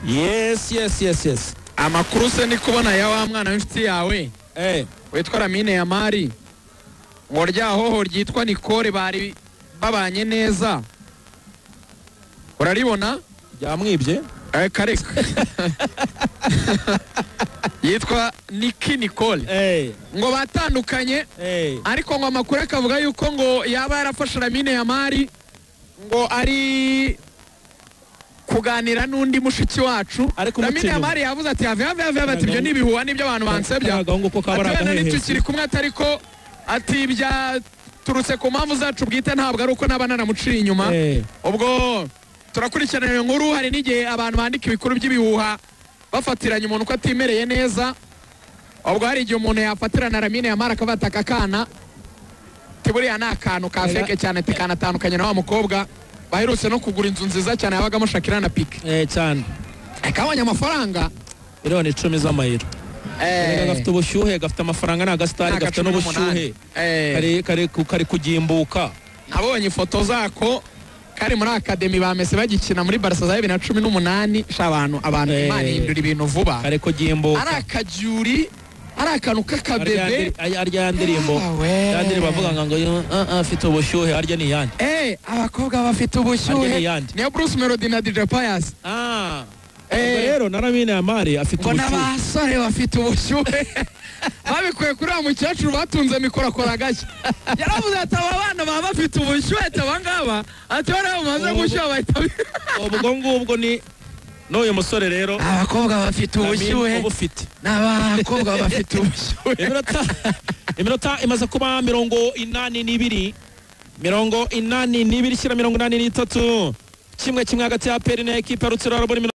Yes, yes, yes, yes. Amakuru se ndi kubona ya wa mwana w'inshuti yawe witwa Lamine Yamal, ngo rya hoho ryitwa Nicole bari babanye neza, uraribona? Byamwibye. Kareka yitwa Niki Nicole, ngo batandukanye, ariko ngo amakuru akavuga yuko ngo yaba yarafashe Lamine Yamal ngo ari kuganira n'undi mushiki wacu. Ariko Lamine umutima. Yamal yavuze ati have, have, have, have, ati ibyo ni ibihuha n'ibyo abantu bansebya. Agahungu ko kaba ari Ati wenda agahehesi. ntitukiri kumwe, atari ko ati byaturutse ku mpamvu zacu bwite, ntabwo ari uko naba naramuciye inyuma. Ubwo turakurikirana iyo nkuru. Hari n'igihe abantu bandika ibikuru by'ibihuha bafatiranye umuntu ko atimereye neza. Ubwo hari igihe umuntu yafatirana Lamine Yamal akavuga ati aka kana tiburiya ni akantu ka fake cyane, tikanatandukanye na wa mukobwa baherutse no kugura inzu nziza cyane yabagamo Shakira na Pique. Cyane. Kabonye amafaranga. 10 miliyoni z'amayero. Erega gafite ubushyuhe, gafite amafaranga, ni agasitari, Ni gafite aga n'ubushyuhe. 18. Kari kugimbuka. Nabonye ifoto zako kari muri academy ba Messi bagikina muri Barca za 2018. Sha abantu Imana ihindura ibintu vuba. Kari kugimbuka. Ari akajuri, ari akantu k'akabebe. Arya ya ndirimbo. Ah, we. Ya ndirimbo avuga ngo ah, ah, afite ubushyuhe, arya ni iyande? Abakobwa bafite ubushyuhe. Arya ni iyande? Niyo Bruce Melody na DJ Pius. Ah. Ubwo rero na Lamine Yamal afite Ngo ubushyuhe. n'abasore bafite ubushyuhe, babikuye kuri wa mukecuru batunze mikoro akora agashya. Yaravuze ati aba bana baba bafite ubushyuhe, ati aba ngaba, ati bariya bamaze gushyuha bahita Ubwo ngubwo ni n'uyu musore rero Abakobwa bafite Lamine ubushyuhe. uba ufite. N'abakobwa bafite ubushyuhe. Iminota imaze kuba 82, 82 ishyira 83, 1-1 hagati ya APR na ekipe ya Rutsiro. Harabura iminota